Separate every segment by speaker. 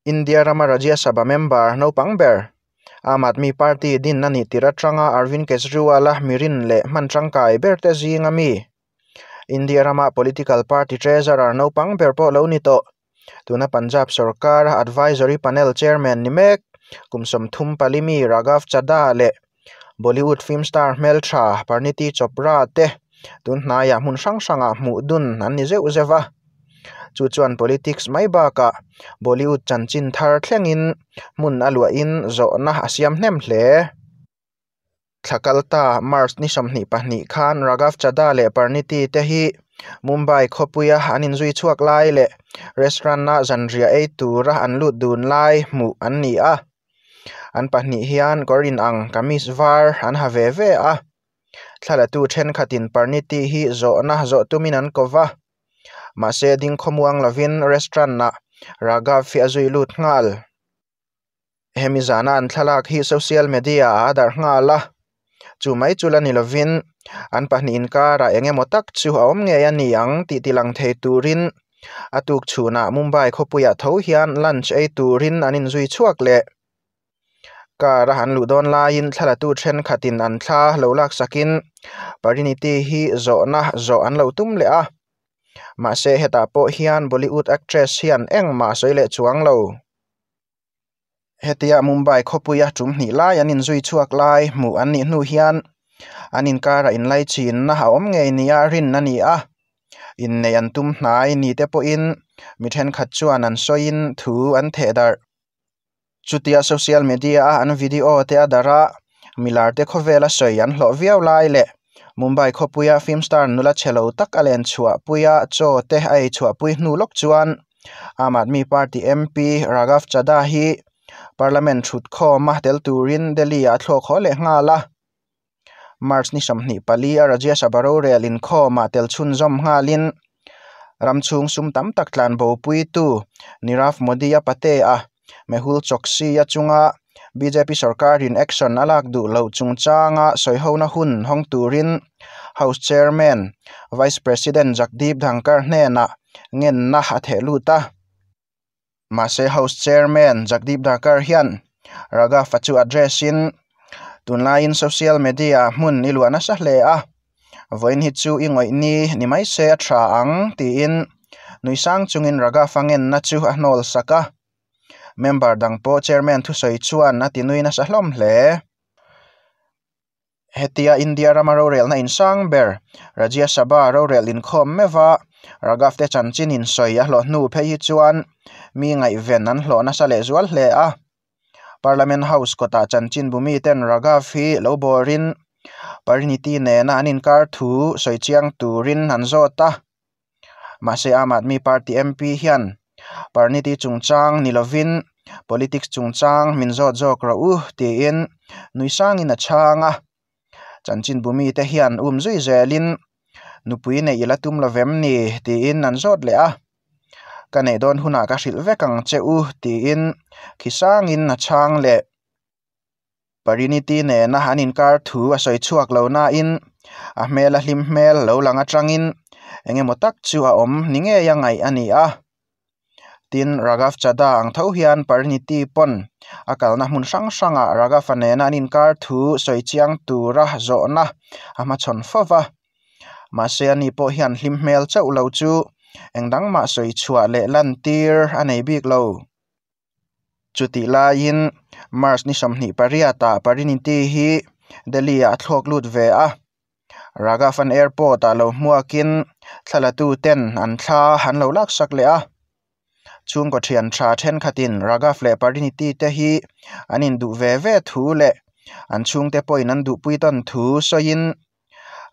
Speaker 1: India rama Rajya Sabha member naupang ber, Aam Aadmi Party din a nih tirh atanga Arvind Kejriwal-a mirin leh hman tangkai berte zinga mi, India rama political party treasurer naupang ber pawh lo ni tawh. Tuna Punjab sorkara advisory panel chairman ni mek, kum 34 mi Raghav Chadha leh Bollywood film star hmeltha Parineeti Chopra te tun hnaiah hmun hrang hrangah hmuh dun an ni zeuh zeuh va. Chu chuan politics mai bakah Bollywood chanchin thar thlengin hmun a luahin zawhna a siam hnem hle. Thla kalta March ni 22 khan Raghav Chadha leh Parineeti te hi Mumbai khawpuia an inzui chhuak lai leh restaurant-a zanriah ei tura an lut dun lai hmuh an ni a. An pahnih hian kawr inang kamis var an ha ve ve a. Thlalatu thenkhatin Parineeti hi zawhna zawh tumin an ko va. Mahse ding khawmuang lovin restaurant-ah Raghav hi a zui lut nghal. Hemi zana an thlalak hi social media-ah a darh nghal a. Chu mai chu la ni lovin an pahnih inkarah eng emaw tak chu a awm ngei a ni ang tih tilang thei turin a tuk chhunah Mumbai khawpuiah tho hian lunch ei turin an inzui chhuak leh. Car a han luh dawn laiin thlalatu thenkhatin an thla lo laksakin Parineeti hi zawhna zawh an lo tum leh a. Mahse hetah pawh hian Bollywood actress hian engmah a sawi leh chuang lo. Hetia Mumbai khawpuia tum hnih lai an inzui chhuak lai hmuh an nih hnu hian an inkarah inlaichinna a awm ngei nia rin a ni a. Inneih an tum hnai ni te pawhin mi thenkhat chuan an sawiin thu an theh darh. Chutia social media-a an video te a darh a, milar te khawvela sawi an hlawh viau lai leh Mumbai khawpuia film star nula chhe lo tak a len chhuahpuia chaw te a ei chhuahpui hnu lawk chuan Aam Aadmi Party MP Raghav Chadha hi Parliament thut khawma tel turin Delhi-ah a thlawk haw leh nghal a. March ni 24 a Rajya Sabha rorel inkhawmah tel chhunzawm nghalin ram chhung sum tam tak tlan bopuitu Nirav Modi-a pate-a Mehul Choksi-a chunga BJP sorkarin action a lak duh loh chungchanga sawihona hun hawng turin House Chairman Vice President Jagdeep Dhankhar hnenah ngenna a theh lut a. Mahse House Chairman Jagdeep Dhankhar hian Raghav-a chu address-in tunlaiin social media hmun i luah nasa hle a, vawiin hi chu i ngawih ni ni mai se a tha ang tiin nui sang chungin Raghav-a ngenna chu a hnawl sak a. Member dang pawh chairman thusawi chuan a ti nui nasa hlawm hle. Hetia India rama rorelna insang ber Rajya Sabha rorel inkhawm meuha Raghav te chanchin insawi a hlawh hnu phei hi chuan mi ngaihven an hlawh nasa leh zual hle a. Parliament House kawtah chanchin bumi ten Raghav hi lo bawrin Parineeti nena an inkar thu sawi chiang turin an zawt a. Mahse Aam Aadmi Party MP hian Parineeti chungchang ni lovin politics chungchang min zawt zawk rawh u tiin nui sangin a chhang a. Chanchin bumi te hian um zui zelin nupui nei ila tum lovem ni tiin an zawt leh a. Ka nei dawn hunah ka hrilh vek ang che u tiin khi sangin a chhang leh. Parineeti nena an inkar thu a sawi chhuak lo nain a hmel a hlim hmel lo lang atangin engemaw tak chu a awm ni ngei a ngaih a ni a. Tin Raghav Chadha ang tho hian Parineeti pawn a kalna hmun hrang hrangah Raghav-a nena an inkar thu sawi chiang tura zawhna a hmachhawn fova. Mahse ani pawh hian hlim hmel chauh lo chu engdang mah sawi chhuah leh lan tir a nei bik lo. Chutih laiin March ni 28-ah Parineeti hi Delhi-ah a thlawk lut ve a. Raghav an airport-ah lo hmuakin thlalatu ten an thla an lo laksak leh a. Chhungkaw thian tha thenkhatin Raghav leh Parineeti te hi an induh ve ve thu leh an chhungte pawhin an duhpui tawn thu sawiin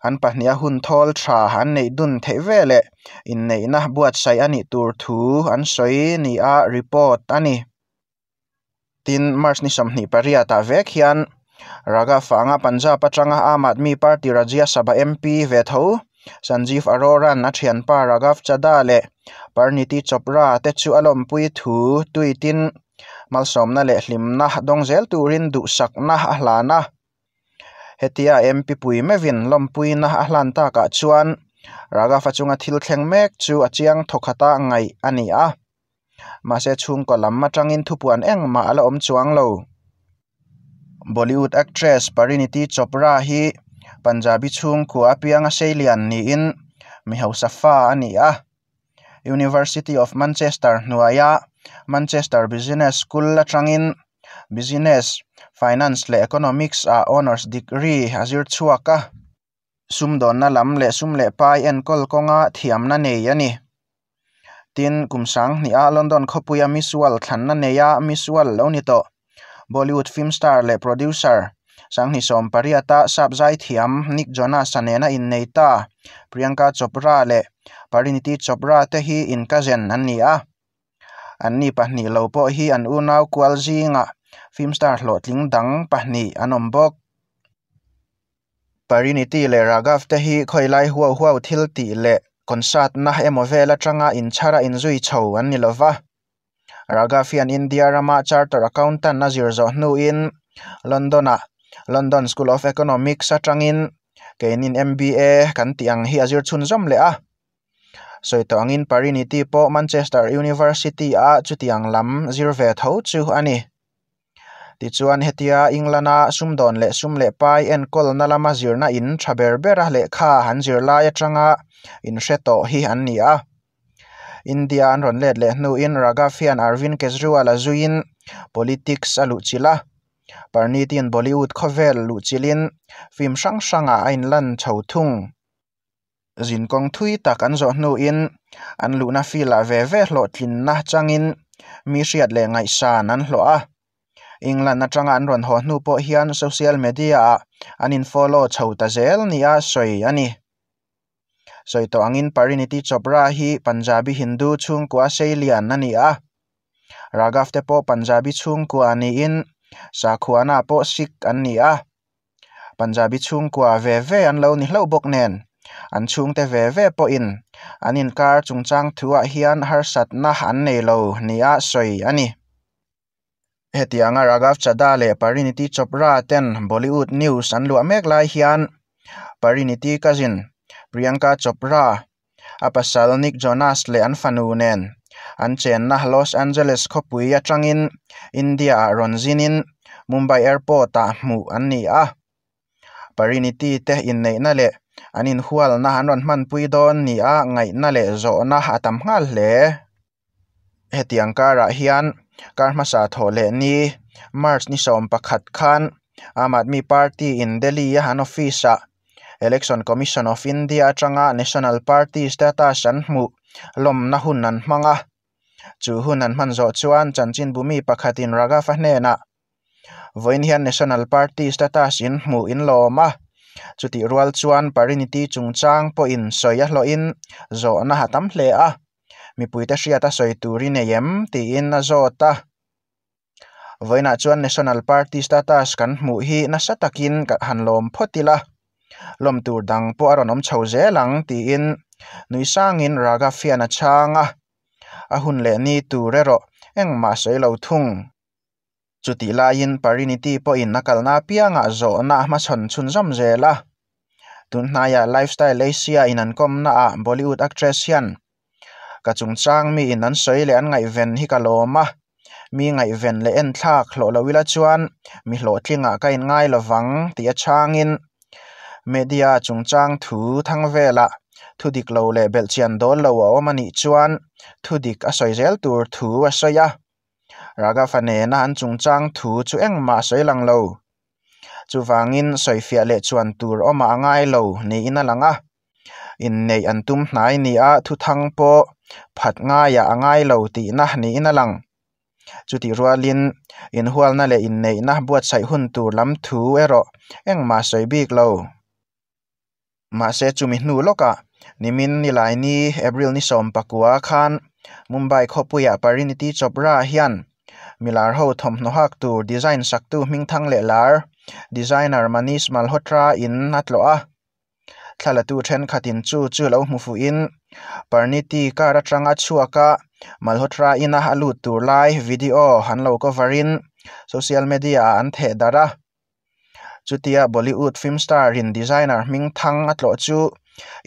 Speaker 1: an pahnih a hun thawl tha an neih dun theih ve leh inneihna buatsaih a nih tur thu an sawi ni a report a ni. Tin March ni 28-ah vek hian Raghav anga Punjab atanga Aam Aadmi Party Rajya Sabha MP ve tho Sanjeev Aroran a thianpa Raghav Chadha leh Parineeti Chopra te chu a lawmpui thu tweetin malsawmna leh hlimna dawng zel turin duhsakna a hlan a. Hetia MP pui meuhin lawmpuina a hlan takah chuan Raghav-a chunga thil thleng mek chu a chiang thawkhata ngaih a ni a. Mahse chhungkaw lam atangin thupuan engmah a la awm chuang lo. Bollywood actress Parineeti Chopra hi Punjabi chhungkua apianga seilian niin mi hausa fa a ni a. University of Manchester hnuaia Manchester Business School atangin Business, Finance leh Economics ah Honours degree a zir chhuak a. Sumdawnna lam leh sum leh pai enkawl kawnga thiamna nei a ni. Tin, kum sanghniha London khawpuia Miss World thlanna neia Miss World lo ni tawh. Bollywood film star leh producer 2018-a sap zaithiam Nick Jonas-a nena innei ta Priyanka Chopra leh Parineeti Chopra te hi in-cousin an ni a. Anni pahnih lo pawh hi an unau kual zingah film star hlawhtling dang pahnih an awm bawk. Parineeti leh Raghav te hi khawilai huau huau thil tih leh concert-na emaw vel atanga inchhara inzui chho an ni lova. Raghav hian India rama Charter Accountant a zir zawh hnuin London-a London School of Economics atangin keinin MBA kan tih ang hi a zir chhunzawm leh a. Sawi tawh angin Parineeti pawh Manchester University-a chutiang lam zir ve tho chu a ni. Tichuan hetia England-a sumdawn leh sum leh pai enkawlna lama zirna in tha ber bera lehkha an zir lai atanga inhre tawh hi an ni a. India an rawn let leh hnuin Raghav hian Arvind Kejriwal a zuiin politics a luhchilh a. Parniti'n Bollywood khawvel luhchilhin film hrang hrangah a inlan chho thung. Zinkawng thui tak an zawh hnuin an luhna field-ah ve ve hlawhtlinna changin mi hriat leh ngaihsan an hlawh a. England atanga an rawn haw hnu pawh hian social media-ah an in-follow chho ta zel nia sawi a ni. Sawi tawh angin Parineeti Chopra hi Punjabi Hindu chhungkua seilian a ni a. Raghav te pawh Punjabi chhungkua niin sakhuana pawh Sikh an ni a. Punjabi chhungkua ve ve an lo ni hlauh bawk nen, an chhungte ve ve pawhin an inkar chungchang thuah hian harsatna an nei lo nia sawi a ni. Hetianga Raghav Chadha leh Parineeti Chopra ten Bollywood news an luah mek lai hian Parineeti cousin Priyanka Chopra, a pasal Nick Jonas leh an fanu nen an chenna Los Angeles khawpui atangin India-ah rawn zinin Mumbai Airport-ah hmuh an ni a. Parineeti te inneihna leh an inhualna an rawn hmanpui dawn nia ngaihna leh zawhna a tam nghal hle. Hetiang karah hian kar hmasa thawh leh ni March ni 11 khan Aam Aadmi Party in Delhi-a an office-ah Election Commission of India atanga National Party status an hmuh lawmna hun an hmang a. Chu hun an hman zawh chuan chanchinbu mi pakhatin Raghav-a hnenah Vawiin hian National Party status in hmuh in lawm a, chutih rual chuan Parineeti chungchang pawhin sawi a hlawhin zawhna a tam hle a, mipuite hriata sawi tur i nei em? tiin a zawt a. Vawiinah chuan National Party status kan hmuh hi nasa takin ka han lawm phawt ila, lawm tur dang pawh a rawn awm chho zel ang tiin nui sangin Raghav hian a chhang a, a hun leh ni tur erawh engmah a sawi lo thung. Chutih laiin Parineeti pawhin a kalna apiangah zawhna a hmachhawn chhunzawm zel a. Tun hnaiah Lifestyle Asia in an kawmnaah Bollywood actress hian, Ka chungchang miin an sawi leh an ngaihven hi ka lawm a, mi ngaihven leh enthlak hlawh lo ila chuan mi hlawhtlingah ka inngai lovang tih a chhangin media chungchang thu thang velah thu dik lo leh belhchian dawl lo a awm a nih chuan thu dik a sawi zel tur thu a sawi a. Raghav-a nena an chungchang thu chu engmah a sawi lang lo. Chuvangin sawifiah leh chuan tur awmah a ngai lo niin a lang a. Inneih an tum hnai nia thuthang pawh phat ngaiah a ngai lo tihna niin a lang. Chutih rualin inhualna leh inneihna buatsaih hun tur lam thu erawh engmah a sawi bik lo. Mahse chumi hnu lawkah nimin Nilaini April ni 19 khan Mumbai khawpuiah Parineeti Chopra hian milar ho thawmhnaw hak tur design saktu hmingthang leh lar designer Manish Malhotra in a tlawh a. Thlalatu thenkhatin chu chu lo hmu fuhin Parineeti car atanga chhuak a Malhotra ina a lut tur lai video an lo cover in social media ah an theh darh a. Chutia Bollywood film star in designer hming thang a tlawh chu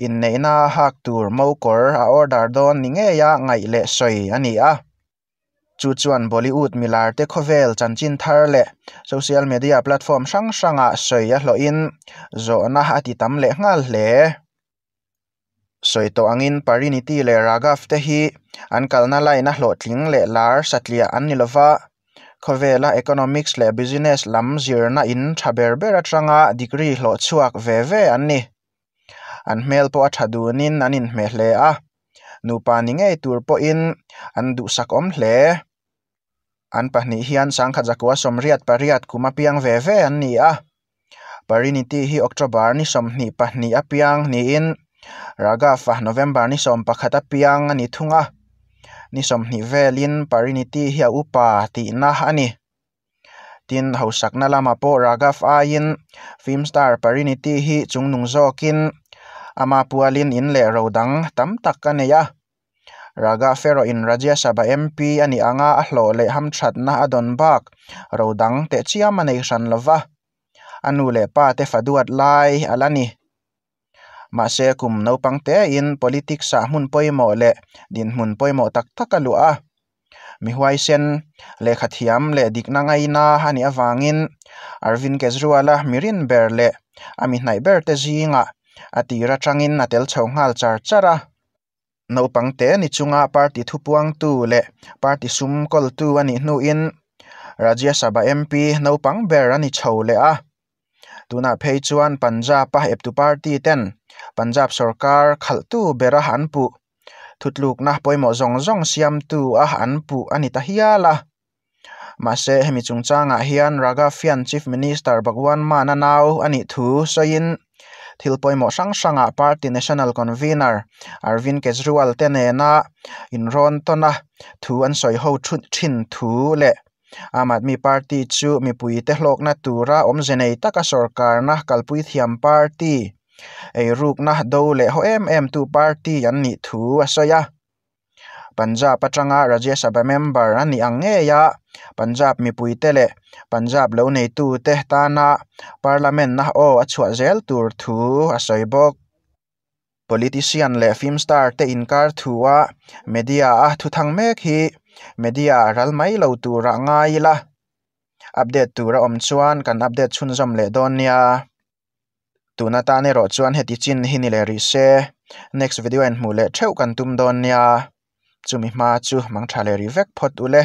Speaker 1: inneihna a hak tur mo kawr a order dawn ni ngeia ngaih leh sawi a ni a. Chu chuan Bollywood milar te khawvel chanchin thar leh social media platform hrang hrangah sawi a hlawhin zawhna a ti tam leh nghal hle. Sawi tawh angin Parineeti leh Raghav te hi an kalna line a hlawhtling leh lar satliah an ni lova, khawvela economics leh business lam zirna in tha ber ber atanga degree hlawh chhuak ve ve an ni. An hmel pawh a tha dunin an inhmeh hle a, nupa ni ngei tur pawhin an duhsak awm hle. An pahnih hian sangkhat zakua 88 kum apiang ve ve an ni a. Parineeti hi October ni 22 apiang niin Raghav a November ni 11 apiang a ni thung a. Ni 20 velin Parineeti hi a upa tihna a ni. Tin, hausakna lamah pawh Raghav aiin film star Parineeti hi chungnung zawkin ama pualin in leh ro dang tam tak a nei a. Raghav erawhin Rajya Sabha MP a nih anga a hlawh leh hamthatna a dawn bak ro dang tehchiam a nei hran lova, a nu leh pa te fa duat lai a la ni. Mahse kum naupang tein politics ah hmun pawimawh leh dinhmun pawimawh tak tak a luah a. Mi huaisen, lehkha thiam leh dikna ngaina a nih avangin Arvind Kejriwal-a mirin ber leh a mi hnaih ber te zingah a tir atangin a tel chho nghal char char a. Naupang te ni chunga party thupuangtu leh party sum kawltu a nih hnuin Rajya Sabha MP naupang ber a ni chho leh a. Tunah phei chuan Punjab-a eptu party ten Punjab sorkar khalhtu bera an puh thutlukna pawimawh zawng zawng siamtu a an puh a ni ta hial a. Mahse hemi chungchangah hian Raghav hian Chief Minister Bhagwant Mann-a nau a nih thu sawiin thil pawimawh hrang hrangah party National Convener Arvind Kejriwal te nena inrawn tawn a thu an sawi ho thin thu leh Aam Aadmi Party chu mipuite hlawkna tura awmze nei taka sorkarna kalpui thiam party, eirukna do leh haw em em tu party an nih thu a sawi a. Punjab atanga Rajya Sabha member a nih ang ngei a, Punjab mipuite leh Punjab lo neitute tana Parliament-a aw a chhuah zel tur thu a sawi bawk. Politician leh film star te inkar thua media a thuthang mek hi media ral mai lo turah ngai ila. Update tur a awm chuan kan update chhunzawm leh dawn nia. Tun atan erawh chuan heti chin hi ni leh rih se. Next video ah inhmuh leh theuh kan tum dawn nia. Chumi hma chu mangtha leh rih vek phawt ule.